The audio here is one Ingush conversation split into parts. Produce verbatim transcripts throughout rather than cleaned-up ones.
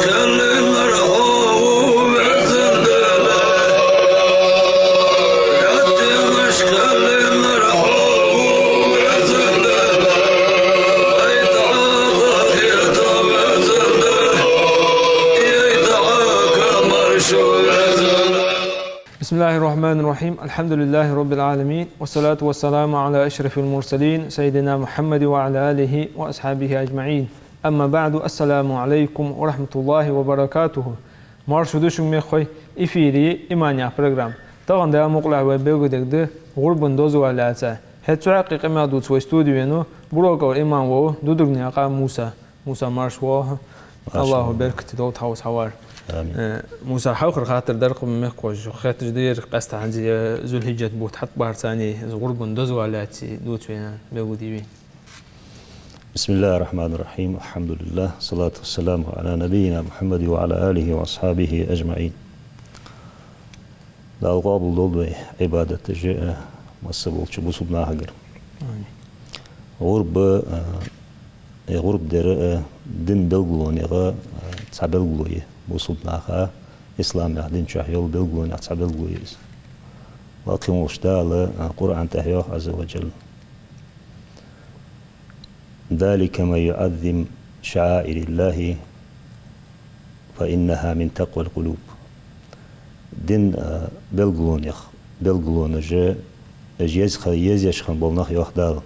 بسم الله الرحمن الرحيم. الحمد لله رب العالمين. والصلاة والسلام على أشرف المرسلين سيدنا محمد وعلى آله وأصحابه أجمعين. أما بعد. السلام عليكم ورحمة الله وبركاته. Марша да шуга, мехкахой, эфире «Иман» яха программа. Тахан Даьла мукъалахь вай белгалдергда гӀурбан дозал лаьца. ХӀаьта цу хьакъехьа къамаьл дувца вай студе венав Буроков Иман воӀ, Дудургнаькъан Муса. Муса, марша воагӀалва. Марша воагӀалва. АллахӀа беркате долда хьо укхаза хьавар. Амин. Э, Муса, хьалхара хаттар дар-кх, мехкахой, хетташ дар къаьстта хӀанз, э, Зулхьиджат бутт хьатӀабахарца, из гӀурбан дозал лаьца дувца вайна белгалде вай. بسم الله الرحمن الرحيم. الحمد لله. الصلاة والسلام على نبينا محمد وعلى آله وأصحابه أجمعين. Дала къоабал долда вай Ӏибадаташ а, масса болча бусалба нахагара. Амин. ГӀурба, а, э, гӀурба дар а, дина белгалонех а, а, цхьа белгало я бусалба наха, ислам яха дина чу йола белгалонех цхьа белгало я из. Воккха волча Дала, а, Къуръан тӀа йоах, عز وجل: ذلك من يعظم شعائر الله فإنها من تقوى القلوب. Дина, а, белгалонех, белгалонаш а, уж еза ха-, еза еш хинна бола нах, йоах Дала.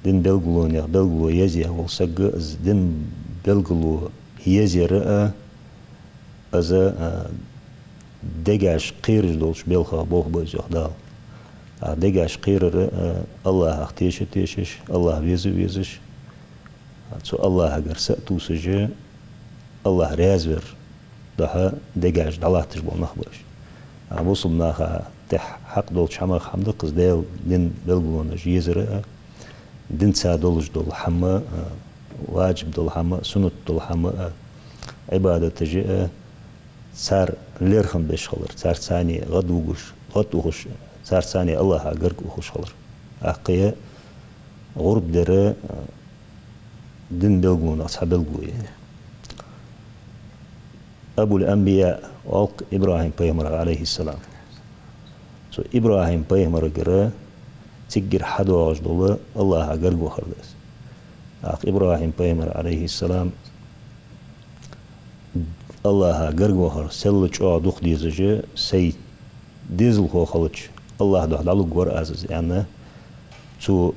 Дина белгалонех белгало еза яь вола саг а, из дина белгало еза яр а, из, а, дегаш кхераш долча белхех болх ба из, йоах Дала. А дегаш кхерар а, АллахӀах теша а тешаш, АллахӀ веза а везаш, а, цу АллахӀагара са а тувсаш, АллахӀ раьза вар духьа дегаш дӀалатташ бола нах ба уж. А бусалба наха тӀехьа хьакъ долча хӀамах хӀама да-кх из Даьла дина белгалонаш езар а, динца долаш дола хӀама а, важиб дола хӀама а, суннат дола хӀама а, Ӏибадаташ а, цар лерхӀам беш хилар, царца цхьана гӀадвугаш, гӀадухаш, царца цхьана АллахӀа гарга ухаш хилар. ТӀаккха гӀурба дар а дина белгалонех цхьа белгало я. أبو الأنبياء оал-кх ИбрахӀим пайхамарах, عليه السلام. Цу ИбрахӀим пайхамарагара циггара хьадоагӀаш дола АллахӀа гарга вахар да из. ТӀаккха ИбрахӀим пайхамар, عليه السلام, АллахӀа гарга вахар сел чӀоагӀа дукха дезаш а, сай дезалхо хилча, АллахӀа духьа дӀалургвар аз из, аьнна, цо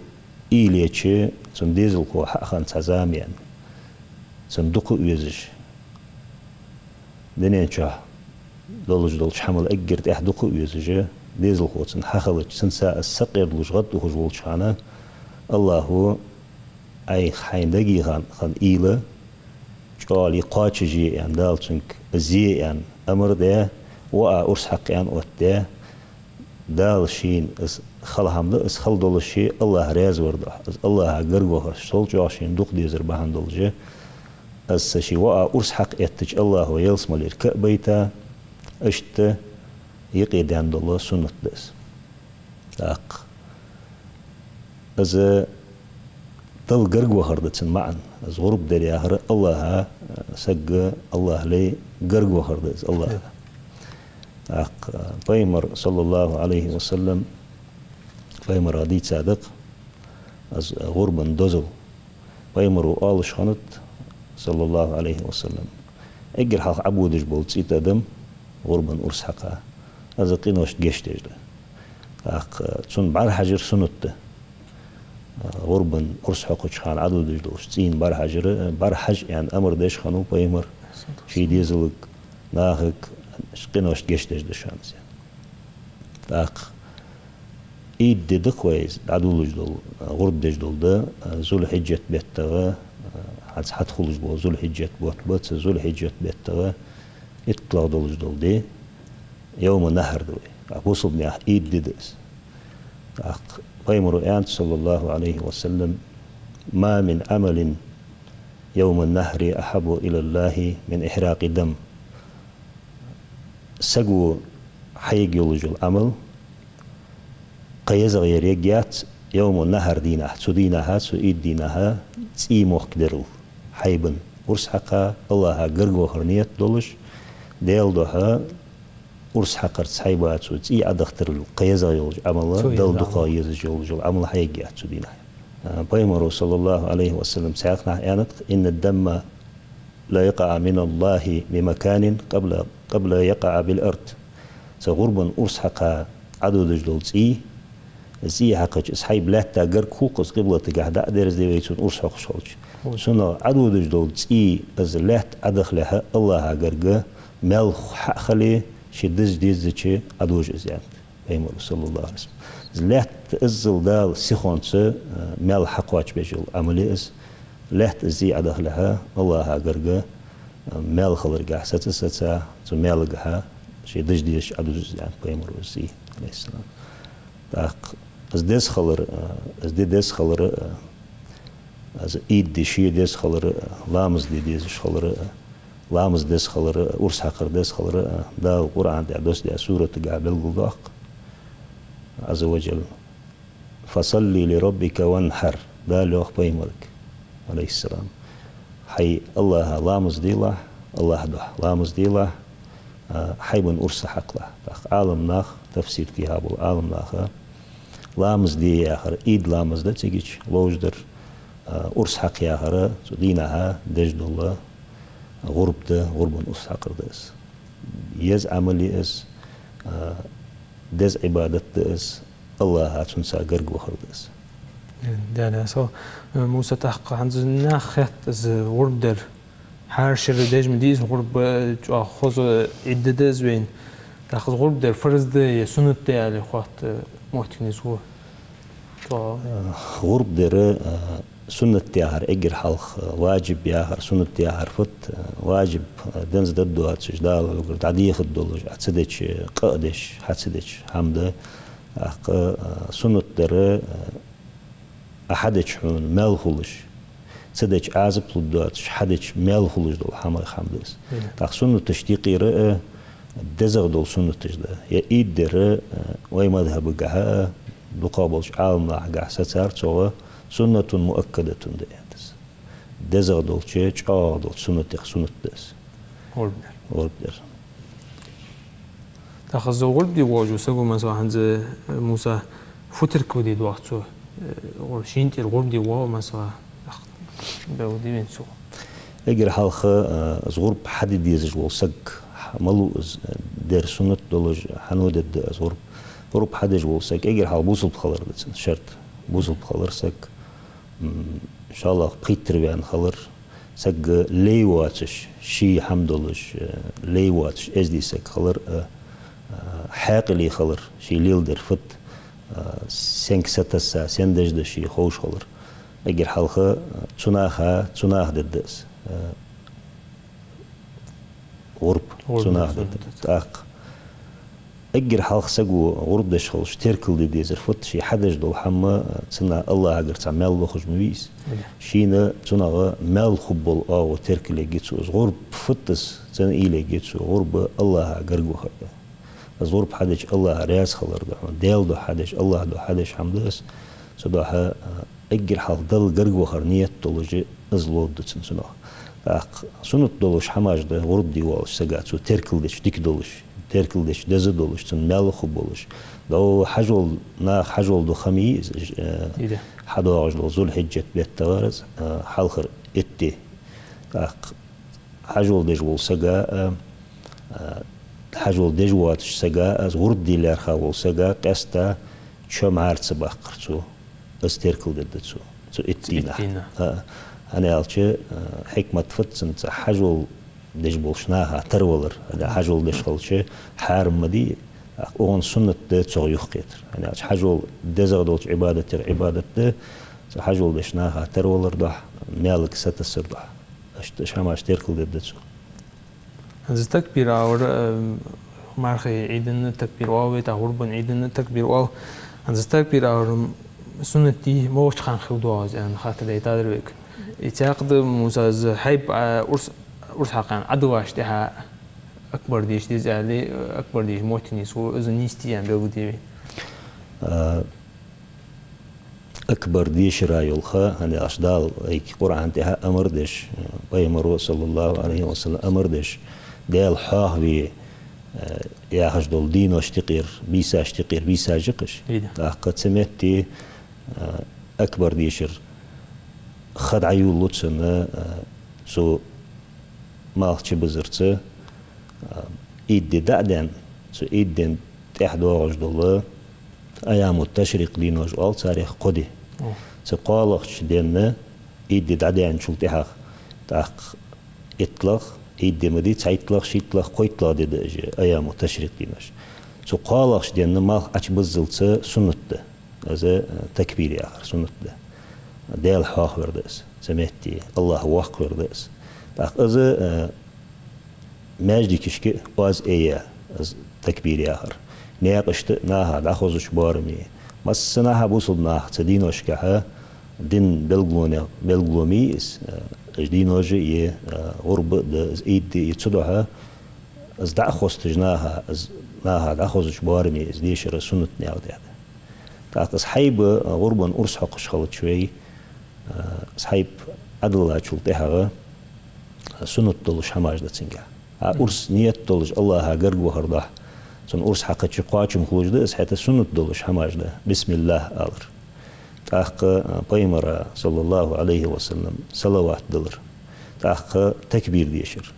уйла еча, цун дезалхо хьахинна цхьа зама яьнна, цунна дукха а везаш, дунен чу долаш долча хӀамал эггара тӀехьа дукха а везаш а, дезалхо цун хьахилча, цунца из сакъердалуш гӀадухаш волча хана, АллахӀо: «Ӏайха хьайна дагахьа хинна уйла чӀоагӀа кхоачашъе», — аьнна, Дала цунга из е аьнна амар даь, «Ва Ӏа урс хьакха», — аьнна оттадаь, Дала шийна из хала хӀама да, из хала долаш ше АллахӀ раьза вар духьа, из АллахӀа гарга вахар сел чӀоагӀа шийна дукха дезар бахьан долаш а, из са ше «Ва Ӏа урс хьакха» эттача, АллахӀо ялсмалера ка а байта, иштта юкъедаьнна дола суннат да из. ТӀаккха из Далла гарга вахар да цун маӀан. Из гӀурба дар яхар АллахӀа, саг АллахӀ лай гарга вахар да из АллахӀа. ТӀаккха пайхамар, صلى الله عليه وسلم, пайхамара дийцад-кх из гӀурбан дозал. Пайхамаро оалаш хиннад, صلى الله عليه وسلم: эггара хьалха Ӏободаш бола цӀий тӀадам гӀурбан урс хьакха, из къиношта гешт деш да. ТӀаккха цунна бӀарахьажар суннат да. ГӀурбан урс хьокхача хана Ӏододаш долча цӀийна бӀарахьажар, бӀарахьажа аьнна амар деш хиннав пайхамар ший дезалга, нахага, къиношта гешт деш да шоана из. ТӀаккха Ӏид ди да-кх вай из дӀадолалуш дола, гӀурба деш дола ди, Зулхьиджат беттагӀа, хӀанз хьатӀахулаш бола Зулхьиджат бутт ба, цу Зулхьиджат беттагӀа иттлагӀа долаш дола ди, Йовму-н-Нахьр да вай. ТӀаккха бусалба наьха Ӏид ди да из. ТӀаккха пайхамаро аьннад, صلى الله عليه وسلم: «ما من عمل يوم النحر أحب إلى الله من إهراق دم». Саго хьаергйолаш йола Ӏамал кхы езагӀа яр ергьяц Йовму-н-Нахьр дийнахьа, цу дийнахьа, цу Ӏид дийнахьа цӀий мохкадарал, хьайбан Урс хьакха, АллахӀа гарга вахар ният долаш, Даьла духьа урс хьакхарца хьайба цо цӀий Ӏодахийтарал кхы езагӀа йолча Ӏамала, Цо Далла еза дукхагӀа Ӏамал. Езаш йолаш йола Ӏамал хьаергьяц цу дийнахьа. А, Пайхамара, صلى الله عليه وسلم, цхьаькханахьа аьннад: «إن الدم لا يقع من الله بمكان قبل، قبل يقع بالأرض». Цу гӀурбан урс хьакха Ӏододаш дола цӀий, из цӀий хьакхача, из хьайба лаьтта гарга хул-кх из, къиблатагахьа дӀа а дерзаде вай цунна урс хьокхаш хилча. Хьо. Цунах Ӏододаш дола цӀий, из лаьтта Ӏодахалехьа, АллахӀа гарга маьл хьа а хиле, ше диза дезача Ӏодожа из, аьннад Пайхамара, صلى الله عليه وسلم. Из лаьтта иззал Дала сихонца, а, маьл хьакхоачабеш йола Ӏамал я из. Лаьтта из цӀий Ӏодахалехьа, АллахӀа гарга, а, маьл хиларгахьа саца-саца, цу маьлагахьа ше диза дезача Ӏодуза из, аьннад Пайхамара, из цӀий, عليه السلام. ТӀаккха из деза хилар, а, из ди деза хилар, а, из Ӏид ди ше деза хилар, а, ламаз де дезаш хилар, а, ламаз деза хилар, а, урс хьакхар деза хилар, а, Дала Къуръан тӀа доссадаь суратагахьа белгалдоаккх, عز وجل: «فصل لربك وانحر». Дала йоах Пайхамарга, عليه السلام: «Хьай АллахӀа ламаз делахь, АллахӀа духьа ламаз делахь, а, хьайбан урс хьакхалахь». ТӀаккха Ӏаламнаха, тафсир техка бола Ӏаламнаха, ламаз де яхар Ӏид ламаз да цигача ловш дар, а, урс хьакха яхар цу дийнахьа деш дола гӀурба да, гӀурбан урс хьакхар да из. Еза Ӏамал я из, а, деза Ӏибадат да из, АллахӀа цунца гарга вахар да из. Даьла раьза хилва. Муса, тӀаккха хӀанз наха хет из гӀурба дар. ХӀара шера деш ма дий из гӀурба, чӀоагӀа хоза Ӏид да из вайна. ТӀаккха из гӀурба дар фарз да е суннат да аьле хатта моттиг нийсву. ЧӀоагӀа. Э, гӀурба дар, э, суннат яхар эггара хьалха, э, важиб яхар, суннат яхар фуд, э, важиб, э, денз дад доацаш, Дала хьогара дӀадехаргдолаш, Ӏа ца деча къа а деш, хьа ца деча хӀама да. ТӀаккха, э, суннат дар, э, Ӏа хьадеча хьона маьл хулаш, ца деча Ӏазап лургдоацаш, хьадеча маьл хулаш дола хӀама, хӀама да из. Мгм. ТӀаккха суннаташта юкъера, э, дезагӀа дола суннаташ да. Е Ӏид дар, э, вай мазхӀабагахьа, дукхагӀа болча Ӏаламнахагахьа сацар цох, суннатун муаккадатун да аьннад из. ДезагӀа долча, чӀоагӀагӀа долча суннатех суннат да из. ГӀурба дар. ГӀурба дар. ТӀаккха из гӀурба де воаллача саго, масала, хӀанз, э, Муса, фу теркалде доагӀа цо, э, гӀур-, шийна тӀера гӀурба де воалл, масала, тӀаккха белгалде вайна цо. Эггара хьалха, э, из гӀурба хьаде дезаш вола саг, хьа-, малув из, э, дар суннат долаш, хьан дергда из гӀурба? ГӀурба хьадеш вола саг эггара хьалха бусалба хилар да цун шарт. Бусалба хилар саг, м, иншааллахӀ, пхийттара ваьнна хилар, саг лай воацаш, ший хӀама долаш, э, лай воацаш эздий саг хилар, э, э, хьаькъале хилар, ше леладер фуд, э, сенга сатесса, сен деш да ше ховш хилар. Эггара хьалха, э, цу наха, цу наха дергда из, э, гӀурба. ГӀурба цу наха дергда. ТӀаккха эггара хьалха саго гӀурба деш хилча теркалде дезар фуд, ше хьадеш дола хӀама, цунна АллахӀагара цхьа маьл лохаш ма вий из. Мгм. Шийна цунах маьл хургбола оагӀув теркалъергья цо. Из гӀурба фуд из, цунна уйла ергья цо. ГӀурба АллахӀа гарга вахар да. Из гӀурба хьадеча АллахӀ раьза хилар да хьона. Даьла духьа хьадеш, АллахӀа духьа хьадеш хӀама да из. Цудухьа, а, эггара хьалха Далла гарга вахар ният долаш, из ловргда цун цунах. ТӀаккха суннат долаш хӀамаш да гӀурба де воаллача сага, цо теркалдеча дика долаш, теркалдеча деза долаш, цунна маьл хургболаш. ДӀо хьажол, наха хьажол ду ха ма йий из, э, хьадоагӀаш дола Зулхьиджат бетта гӀараз, э, хьалхара итт ди. ТӀаккха хьажол деш вола сага, э, э, хьажол деш воацача сага, из гӀурба де лаьрхӀа вола сага, къаьстта чо мӀара ца баккхар цо. Из теркалдергда цо, цу итт дийнахьа. ХӀа, хӀана аьлча, э, хьикмат фуд цун, цу хьажол деш болча наха тара валар. ХӀана аьлча хьажол деш хилча, хьарам ма дий, тӀаккха укхун суннат да цох юхакхетар. ХӀана аьлча хьажол дезагӀа долча Ӏибадатех Ӏибадат да, цу хьажол деча наха тара валар духьа, маьлага сатессар духьа. Иштта уж хӀамаш теркалдергда цо. ХӀанз такбир алар, э, мархий Ӏийда такбир оал вай, тӀаккха гӀурба Ӏийда такбир оал. ХӀанз такбир алар суннат дий, мишта хинна хургда из, аьнна хаттар дайтадар вайга. Из цхьаькха да, Муса, из хьайба, а, урс, урс хьакха Ӏодиллача тӀехьа акбар деш деза аьле, акбар деш моттиг нийсву, из нийса дий аьнна белгалде вайна. А, акбар дешара йола ха, хӀана аьлча Дала вайга Къуръан тӀа амар деш, Пайхамара, саллаллахӀу Ӏалайхи ва саллам, амар деш, Даьла хьоахаве, э, яхаш дола дийношта юкъера, бийсашта юкъера бийсаш я-кх уж. Ида. ТӀаккха цу метте, э, акбар дешар ха дӀайолалу цунна, э, цу малх чубузарца, э, Ӏид ди дӀа а даьнна, цу Ӏид ден тӀехьа доагӀаш дола айяму ташрикъ денош оал царех кхо ди. О. Цу кхоалагӀча дийнахьа, Ӏид ди дӀадаьнначул тӀехьагӀа, тӀаккха иттлагӀа, Ӏид ди ма дий, цхьайттлагӀа, шийттлагӀа, кхойттлагӀа ди да уж, айяму ташрикъ денош. Цу кхоалагӀча дийнахьа малх Ӏочубуззалца суннат да. Из, э, такбир яхар суннат да. Даьла хьоахавар да из. Цу метте АллахӀ воккхавар да из. ТӀаккха из, э, маьждигашка оаз айя, из такбир яхар. Наькъашта а наха дӀахозача боараме. Массанахьа бусалба наха цу дийношкахьа дина белгалонех белгало ма йий из, э, уж денош а е, э, гӀурба а да, из Ӏид ди а е, цудухьа из дӀа а хосташ наха, из наха дӀахозача боараме из дешар суннат наькъа тӀа да. ТӀаккха из хьайба, э, гӀурбан урс хьокхаш хилча вай, э, из хьайба Ӏодиллачул тӀехьагӀа, э, суннат долаш хӀамаш да цунгахьа. А урс ният долаш АллахӀа гарга вахар духьа, цун урс хьакхача кхоачам хулаш да из, хӀаьта суннат долаш хӀамаш да. БисмиллахӀ алар. ТӀаккха, э, Пайхамара, саллаллахӀу Ӏалайхи ва саллам, салават далар. ТӀаккха такбир дешар.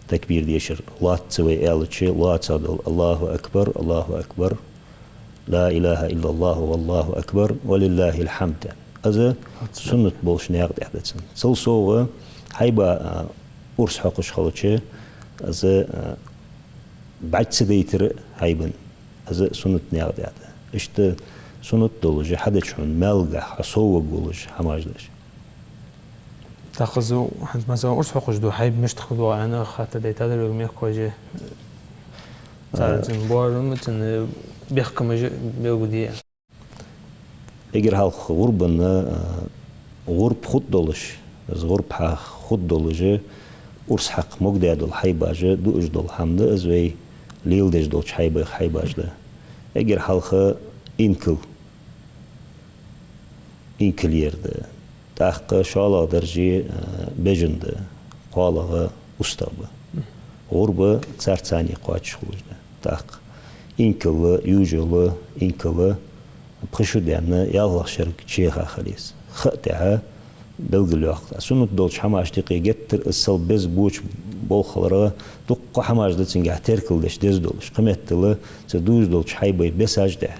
Такбир дешар лоацца вай аьлча, лоацагӀа дола: АллахӀу акбар, АллахӀу акбар, لا إله إلا الله والله أكبر ولله الحمد. Из суннат болаш наькъа тӀа да цун. Цул совгӀа хьайба, а, урс хьокхаш хилча, из, а, бӀарг ца дайтар хьайбан, из суннат наькъа тӀа да. Иштта суннат долаш, хьадеча хьона маьлгахьа хьо совваргволаш хӀамаш да уж. ТӀаккха из, хӀанз, масала, урс хьокхаш дола хьайба мишта хургда аьнна хаттар дайтадар вайга мехкахоша. Цар, а, цун боарам, цун бехкамаш белгалде. Эггара хьалха гӀурбанна, а, гӀурба хургдолаш, из гӀурба хьа хургдолаш, урс хьакха могадаь дола хьайбаш дуаш дола хӀама да из, вай леладеш долча хьайбех хьайбаш да. Эггара хьалха инкал, инкал ер да. ТӀаккха шоллагӀа дарже, а, бежан да, кхоалагӀа устагӀа ба. ГӀурба царца цхьана кхоачаш хулаш да. ТӀаккха инкал, южал, инкал пхи шу даьнна, ялхлагӀа шерага чу яха хила еза. Ха тӀехьа белгалйоаккх. Суннат долча хӀамашта юкъе геттара из сел беза, боча болх хиларах, дуккха хӀамаш да цунгахьа теркалдеш деза долаш. Кхыметтел цу дуаш долча хьайбай бесаш да.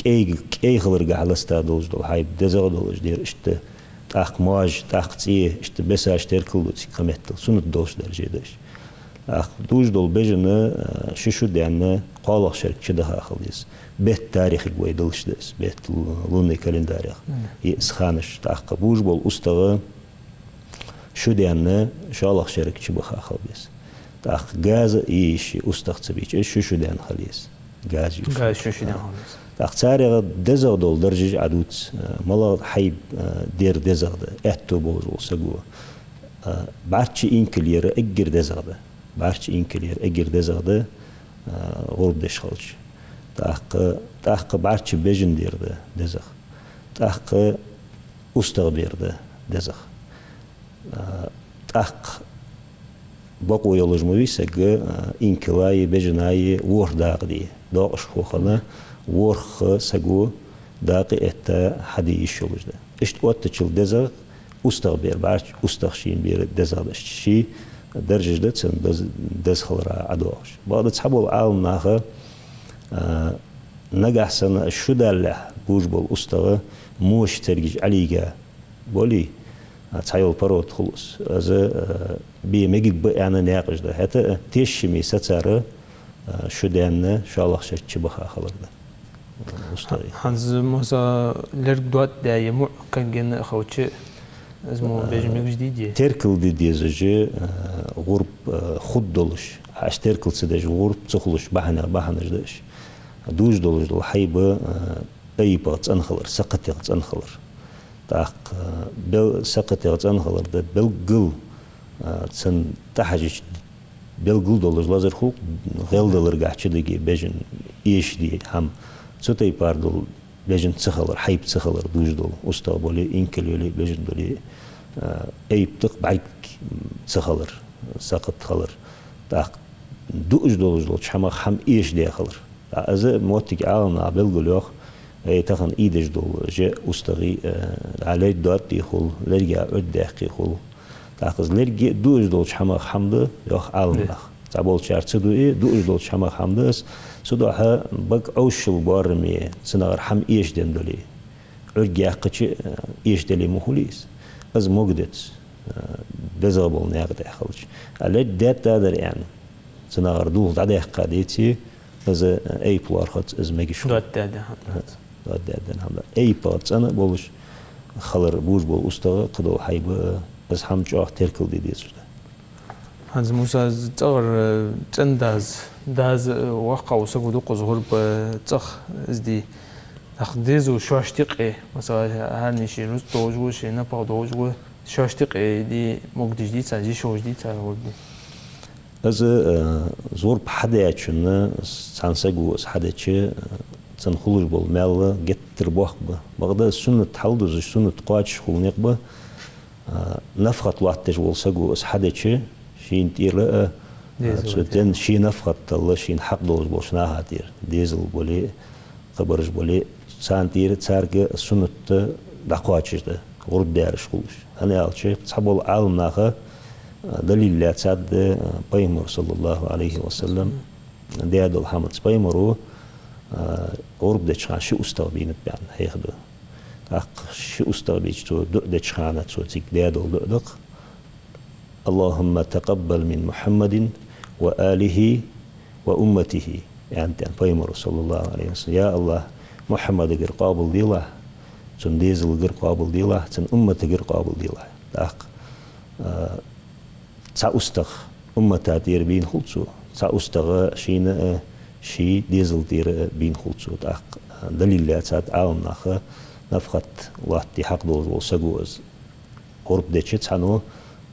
КӀай, кӀай хиларгахьа ласта долаш дола хьайба дезагӀа долаш да ер, иштта тӀаккха моаж, тӀаккха цӀе, иштта бесаш теркал ду цига кхыметтел, суннат долча дарже да уж. ТӀаккха дуаш дола бежан, а, ши шу даьнна, кхоалагӀа шерага чу даха хила деза. Бетта таьрахьага вай далаш да из, бетта лу-, лунный календарех. Мгм. Е из ханаш. ТӀаккха буаш бола устагӀа шу даьнна, шоллагӀа шерага чу баха хила беза. ТӀаккха газа е йиш я устагӀа ца бича, из шу шу даьнна хила еза. Газа юш. Газа шу шу даьнна хила еза. ТӀаккха царех дезагӀа дола даржаш Ӏодувц, а, малагӀа хьайба, а, дер дезагӀа да, аьттув болаш вола саг ва. А, бӀарчча инкал ер эггара дезагӀа да. БӀарчча инкал ер эггара дезагӀа да, а, гӀурба деш хилча. ТӀаккха, тӀаккха бӀарчча бежан дер да дезагӀа. ТӀаккха устагӀа бер да дезагӀа. А, тӀаккха бокъо йолаш ма вий саг, а, инкала е, бежана е ворхӀ дакъа де. Доакъашхо хинна ворхӀ саго дакъа этта хьаде йиш йолаш да. Иштта оттачул дезагӀа устагӀа бер, бӀарчча устагӀа шийна бер дезагӀа да. Иштта ши даржаш да цун дез-, деза хилара ӀодоагӀаш. Бакъда цхьабола Ӏаламнаха, а, нагахьа санна шу даллалехь буаш бола устагӀа моши цергаш Ӏолийга болий, а, цхьайола порода хул из. Из, а, бе мегаш ба аьнна наькъаш да. ХӀаьта, а, тешаме сацар, а, шу даьнна, шоллагӀа шерага чу баха хилар да. УстагӀий. ХӀанз, масала, лерг доттадаь е муӀ каггена а хилча, из мо, а, бежан мегаш дий де? Теркал де дезаш, а, гӀурба, а, хургдолаш. Ӏа уж теркал ца деш гӀурба ца хулаш бахьанех бахьанаш да уж. Дуаш долаш дола хьайба, а, айпагӀа цӀена хилар, сакхатегӀа цӀена хилар. ТӀаккха бел-, сакхатегӀа цӀена хилар да, белггала, а, цун тӀахьажача белггала долаш лазар хул, гӀелдаларгахьа чу диге бежан эшаде хӀама. Цу тайпара дола бежан ца хилар, хьайба ца хилар дуаш дола, устагӀа бале, инкал йоле, бежан бале, Айп да-кх бӀарг ца хилар, сакхат хилар. ТӀаккха дуаш долаш долча хӀамах хӀама эшадаь хилар. ТӀаккха из моттиг Ӏаламнаха белгалйоах, вай тахан ийдеш дола жа устагӀий, э, а лерг доадде хул, лергах Ӏург даьккхе хул. ТӀаккха из лерг а дуаш долча хӀамах хӀама да, йоах Ӏаламнаха. Цхьаболчар ца дуий, дуаш долча хӀамах хӀама да из. Цудухьа бага Ӏовшал боараме, цунагӀар хӀама эшаденна дале, Ӏург яьккхача, э, эшаделе ма хулий из. Из могадец, э, безагӀа бола наькъа тӀа хилча. А лерг даьттадар аьнна, цунагӀар дулх дӀадаьккха деце, из, э, айп лоархӀац, из мегаш хул. Доаддаьдда хӀама да. Доаддаьдда хӀама да. АйпагӀа цӀена болаш хилар бувш бола устагӀа, кхыдола хьайба, э, из хӀама чӀоагӀа теркалде дезаш да. ХӀанз, Муса, из цӀагӀара, э, цӀен-дас, дас, э, воккхагӀа вола саг ва, дукха из гӀурба, э, цӀагӀа из дий. ТӀаккха дезал шоашта юкъе, масала, хӀаране ший рузкъа долаш ва, ший напагӀа долаш ва, шоашта юкъе дий, могадеш дий цар, йиш йолаш дий цар гӀурба дий? Из, э, из гӀурба хьадаьчунна, цхьан саго из хьадича, э, цунна хулаш бола маьл геттара боккха ба. Бакъда из суннат хьалдузаш, суннат кхоачаш хул никъ ба, а, нафхат лоаттадеш вола саго из хьадича, шийна тӀера а, а, дезал цу тӀера, цӀен ший нафхат далла, шийна хьакъ долаш болча наха тӀера, дезал бале, кхыбараш бале, царна тӀера царга суннат дӀакхоачаш да, гӀурба даьраш хулаш. ХӀана аьлча, цхьабола Ӏаламнаха, а, далил лаьцад, а, Пайхамара, صلى الله عليه وسلم, даь дола хӀаманца. Пайхамара, а, гӀурба деча хана ши устагӀа бийнаб аьнна хьехаду. ТӀаккха ши устагӀа бийча, цо дуӀа деча хана цо цига даь дола дуӀа да-кх: «اللهم تقبل من محمد وآله وأمته», аьннад Пайхамара, صلى الله عليه وسلم. Я АллахӀ, Мухьаммадагара къоабалделахь, цун дезалгара къоабалделахь, цун умматагара къоабалделахь. ТӀаккха, а, цхьа устагӀа уммата тӀера бийна хул цо, цхьа устагӀа шийна а, ший дезала тӀера а бийна хул цо. ТӀаккха, а, далил лаьцад Ӏаламнаха, нафхат лоаттаде хьакъ долаш вола саго из гӀурба деча цхьанне,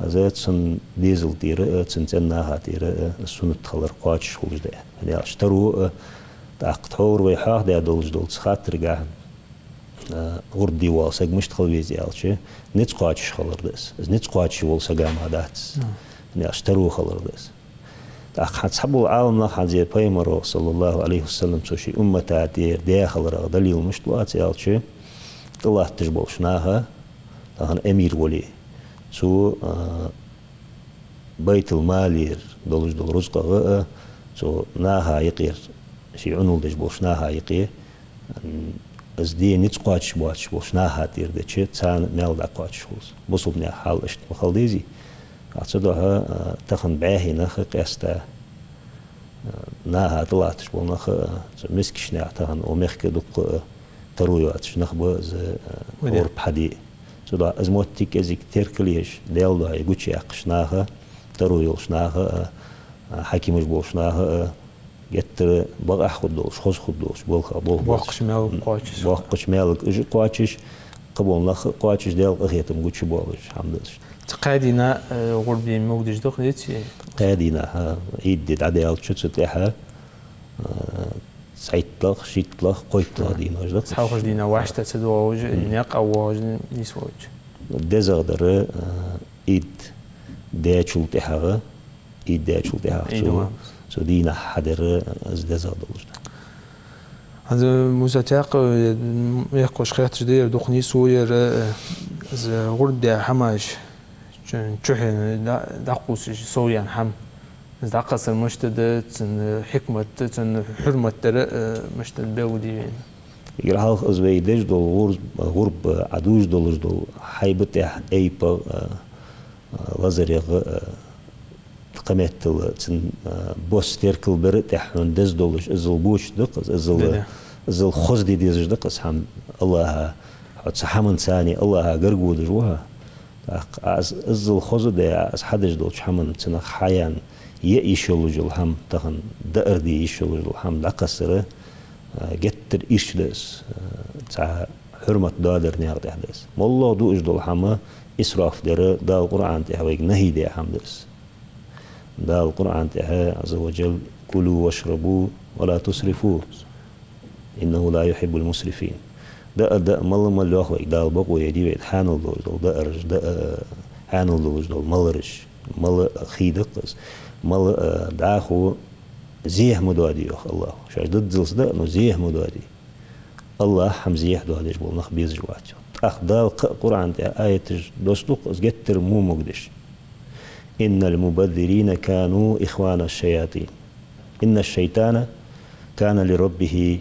из цун дезала тӀера а, цун цӀен наха тӀера а суннат хилар кхоачаш хулаш да. ХӀана аьлча таро а, тӀаккха тхьовра вай хьоахадаь долаш долча хаттарагахьа, а, гӀурба де вола саг мишта хила веза аьлча, низ кхоачаш хилар да из. Из низ кхоачаш вола сага мара дац. Мгм. ХӀана аьлча таро хилар да из. ТӀаккха хӀанз цхьабола Ӏаламнах хӀанз Пайхамара, صلى الله عليه وسلم, цо ший уммата тӀера даь хиларах далил мишта лоац аьлча, тӀалатташ болча наха, тахан эмир вале, цо, а, байтул-малера долаш дола рузкъагӀа а, цо наха юкъера, ший Ӏунал деш болча наха юкъе, м, из де низ кхоачаш боацаш болча наха тӀера деча, царна маьл дӀакхоачаш хул из. Бусалба наьха хьал иштта ма хила дезий. Цудухьа, а, тахан бӀаьхий нах а къаьстта, а, наха тӀалатташ бола нах а, цу мискача наьха тахан укх мехка дукха а таро йоацаш нах ба из, а, гӀурба хьаде. Цудухьа из моттиг кӀезига теркалъеш, Даьла духьа гучаяьккхача наха, таро йолча наха а, а, хьакимаш болча наха а, геттара бакъахьа хургдолаш, хоза хургдолаш, болх, болх боккхача маьлага кхоачаш. Боккхача маьлага уж а кхоачаш, кхыбола нах а кхоачаш, Даьла къахетам гучабоалаш хӀама да из. Цу кхаь дийнахьа, э, гӀурба де могадеш да-кх, деций? Кхаь дийнахьа, хӀа, Ӏийд ди дӀадаьлча цу тӀехьа, э, цхьайттлагӀа, шийттлагӀа, кхойттлагӀа дийнахьа да-кх. Цхьа хьалхарча дийнахьа вӀаштӀехьа ца доагӀаш, мгм, никъ а воагӀаш, нийсвоагӀаш. ДезагӀа дар, э, Ӏийд даьчул тӀехьагӀа, Ӏийд даьчул тӀехьагӀа цу, цу дийнахьа хьадар из дезагӀа долаш да. ХӀанз, Муса, тӀаккха, э, мехкахоша хетташ да ер, дукха нийсву ер, э, из гӀурба даь хӀамаш чу-, чухье дӀа-, дӀакхувсаш совъяьнна хӀама. Из дӀакхассар мишта да, цун хьикмат, цун хьурмат дар, э, мишта да белгалде вайна. Эггара хьалха из вай деш дола гӀур-, гӀурба, Ӏа дуаш долаш дола хьайба тӀехьа айпагӀа, э, лазарегӀа, э, кхыметтел цун, э, бос теркалбар а тӀехьа хьона деза долаш, иззал боча да-кх из, иззал, да-да, иззал хоза де дезаш да-кх из хӀама. АллахӀа, хьо цу хӀаманца АллахӀа гарга водаш ва хьо. ТӀаккха из, иззал хоза а даь, из хьадеш долча хӀаман цунах хьаяьнна, е йиш йолаш йола хӀама, тахан даар де йиш йолаш йола хӀама дӀакхассар, э, геттара ирча да из, э, цхьа хьурмат доадар наькъа тӀехьа да из. МоллагӀа дуаш дола хӀама исраф дар Дала Къуръан тӀа вайга нахьи даь хӀама да из. Дала Къуръан тӀа, عز وجل: «كلوا واشربوا ولا تسرفوا إنه لا يحب المسرفين». Даа, даа, мала, мала йоах вайга Дала бокъо яь дий вайна хьанал долаш дола даараш, даа, хьанал долаш дола малараш, мала хий да-кх из, мала дӀахо зехьа ма доаде, йоах АллахӀа. Шоаш дадзалца даа, но зехьа ма доаде. АллахӀ хӀама зехьа доадеш бола нах безаш вац, йоах. ТӀаккха Дала кхы а Къуръан тӀа аяташ доссаду-кх, из геттара во могадеш: «إن المبذرين كانوا إخوان الشياطين. إن الشيطان كان لربه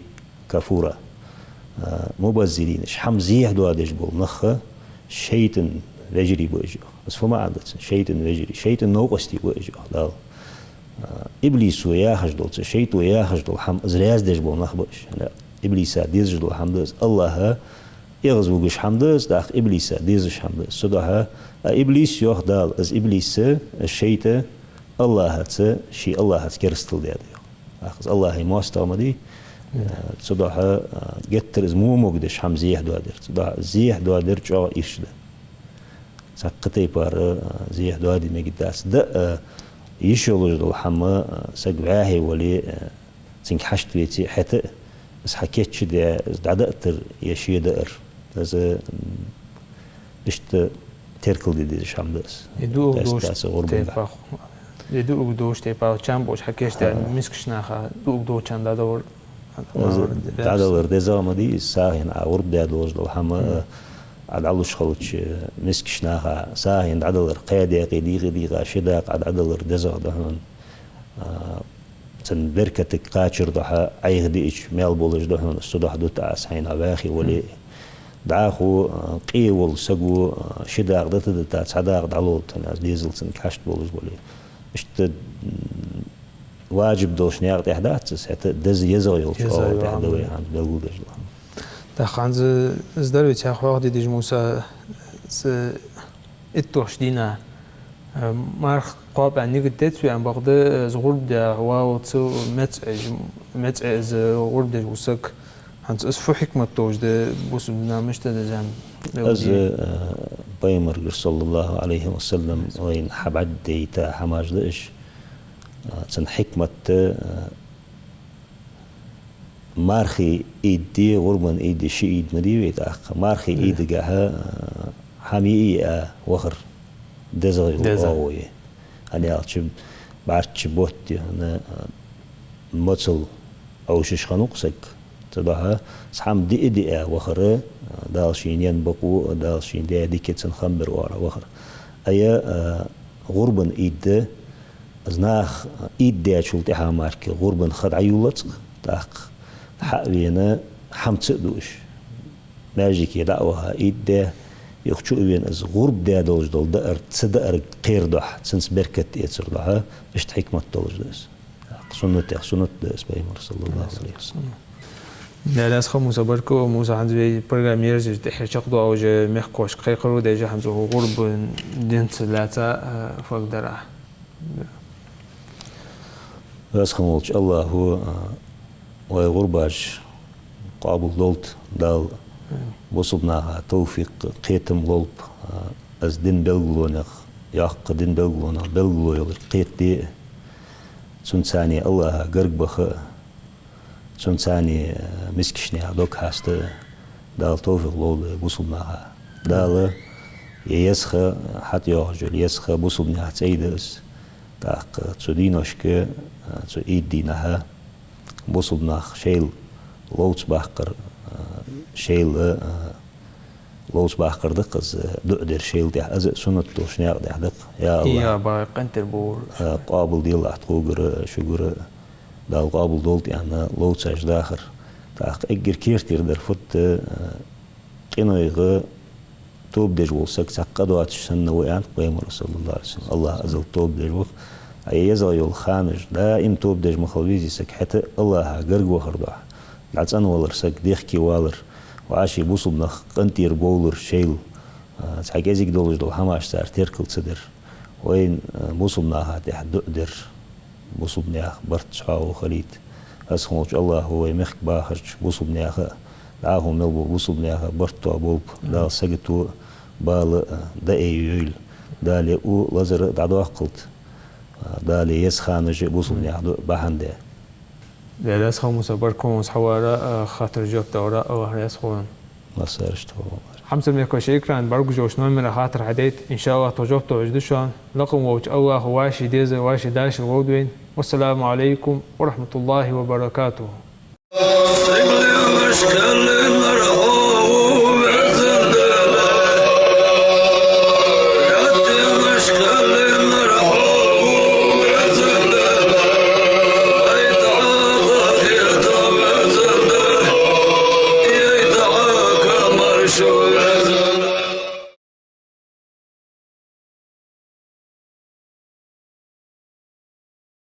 كفورا». А, мубаззиринаш, хӀама зехьа доадеш бола нах шайтӀан вежарий ба уж, йоах. Из фу маӀан да цун? ШайтӀан вежарий, шайтӀан новкъостий ба уж, йоах Дала. А, иблисо яхаш дола, цу шайтӀо яхаш дола хӀама из раьза деш бола нах ба уж. ХӀана аьлча иблиса дезаш дола хӀама да из, АллахӀа эгӀазвугаш хӀама да из, тӀаккха иблиса дезаш хӀама да из. Цудухьа, а, иблис, йоах Дала, из иблис, из шайтӀа АллахӀаца, ший АллахӀаца керастал даьд, йоах. ТӀаккха из АллахӀа моастагӀа ма дий. Мгм. А, цудухьа, а, геттара из во могадеш хӀама зехьа доадар. Цудухьа зехьа доадар чӀоагӀа ирча да. Цхьаккха тайпара, а, зехьа доаде мегаргдац. Даа, а, йиш йолаш дола хӀама, а, саг вӀаьхий вале, а, цунга хьашт веце а, хӀаьта а из хьакийчдаь, из дӀадаатар е ше даар, из, м, иштта теркалде дезаш хӀама да из. Из дуалг долча тайпах, из дуалг долча тайпах чам болаш хьакийчдаь, а, мискача наха дуалг долчарна дӀадалар. Из дӀадалар дезагӀа ма дий, из сагӀийна Ӏа гӀурба даь долаш дола хӀама, мгм, а, Ӏа дӀалуш хилча, мискача наха сагӀийна дӀадалар кхаь даькъе дийкъа-дийкъа, ши дакъа Ӏа дӀадалар дезагӀа да хьона. А, цун беркатага кхачар духьа Ӏайха диача маьл болаш да хьона, цудухьа дута Ӏа из хьайна вӀаьхий вале а. ДӀахо, а, къе вола саго, а, ши дакъа дита-дита, цхьа дакъа дӀалолда, хӀана аьлча дезал цунга хьашт болаш бале. Иштта, м, важиб долча наькъа тӀа дац из, хӀаьта деза езагӀа йолча оагӀорахьа да вай хӀанз белгалдеш дола хӀама. ТӀаккха хӀанз из дар вай цхьа хьоахаде дезаш, Муса, из иттлагӀча дийнахьа, э, марха кхоаб аьнна нигат деций вай, ам бакъда, э, из гӀурба даь валлалца меца Ӏеш, меца Ӏе из гӀурба деш вола саг. ХӀанз из фу хьикмат долаш да, бусалба дина мишта да из? Из, э, Пайхамарагара, صلى الله عليه وسلم, вайна хьабӀаргадайта хӀамаш да уж. А, цун хьикмат, а, мархий Ӏийди, гӀурбан Ӏийди ши Ӏийд ма дий вай тӀаккха. Мархий Ӏийдагахьа, а, хӀама йиа а вахар дезагӀа йола оагӀув я. ХӀана аьлча бӀарчча бутт я хьона, а, моцал Ӏовшаш хиннав-кх саг. Цудухьа из хӀама диа-диа вахар, а, Дала шийна енна бокъо, Дала шийна даь дика я цун хам бер оагӀорахьа вахар. Ая, а, гӀурбан Ӏийд да, из нах Ӏийд даьчул тӀехьагӀа мара гӀурбан ха дӀайолалац-кх, тӀаккха хьа а вена, хӀама ца а дуаш, маьждиге дӀа а ваха Ӏийд даь, юха чу а вена, из гӀурба даь долаш дола даар ца даарга кхерар духьа, цунца беркат эцар духьа, иштта хьикмат долаш да из. Суннатех суннат да из Пайхамара, صلى الله عليه وسلم. Даьла раьза хилва, Муса, баркал. Муса, хӀанз вай программа ерзаеш тӀехьа чакхдоал уже мехкахошка кхайкхар ва деш, хӀанз укх гӀурбан динца лаьца, а, фаг дар Ӏа. Веза хинна волча АллахӀа, а, вай гӀурбаш къоабал долда, Дала бусалба наха товфикъ, кхетам лолба, а, из дин белгалонех, йоккха дин белгалонех белгало йолга кхетаде а, цунца цхьана АллахӀа гарга баха а, цунца цхьана, а, мискача наьха дог хьаста а Дала товфикъ лолда бусалба наха. Дала ер еза ха, хьатӀайоагӀаш йола еза ха бусалба наьха цӀай да из. ТӀаккха цу дийнашка, а, цу Ӏийд дийнахьа бусалба нах шоайла ловца баккхар, а, шоайла, а, ловца баккхар да-кх из, дуӀа дар шоайла тӀехьа, из а суннат долча наькъа тӀа да-кх. Я АллахӀ, багӀе къинтӀера бовлар, а, къоабал делахь тхогара, шугара, Дала къоабал долда аьнна ловцаш дахар. ТӀаккха эггара кертера дар фуд, а, къинойх тоба деш вола саг цхьаккха а доацаш санна ва аьннад Пайхамара, صلى الله عليه وسلم. АллахӀа азале тоба деш ва-кх. Ӏа ер езагӀа йола ханаш даим тоба деш ма хила везий саг, хӀаьта а АллахӀа гарга вахар духьа. ДӀацӀенвалар саг, дехке валар, вӀаший бусалба нах къинтӀера бовлар шоайла, а, цхьа кӀезига долаш дола хӀамаш цар теркал ца дар. Вайна, а, бусалба наха тӀехьа дуӀа дар, бусалба наьха барт цхьоагӀо хилийта. Веза хинна волча АллахӀа вай мехка бахарча бусалба наьха а, дӀахо мел бола бусалба наьха а барт тоаболба, Дала сагото а, бала а, даь йойла. Дала ер у лазар а дӀадоаккхалда. А, Дала ер еза ханаш а бусалба наьха дуӀа бахьан даь. Даьла раьза хилва, Муса, баркал хьона хьавара а, хаттарашта жоп далара а, АллахӀ раьза хилва хьона. Массараш тхо. Хьамсара мехкахой, шоай экрана бӀаргагуш йолча номера хаттар хьадайта, иншааллахӀ, тхо жоп тохаш да шоана. Лакха волча АллахӀа вӀаший дезар, вӀаший дашар ловргда вайна. Вассаламу Ӏалайкум ва рахьматуллахӀи ва баракатухӀ.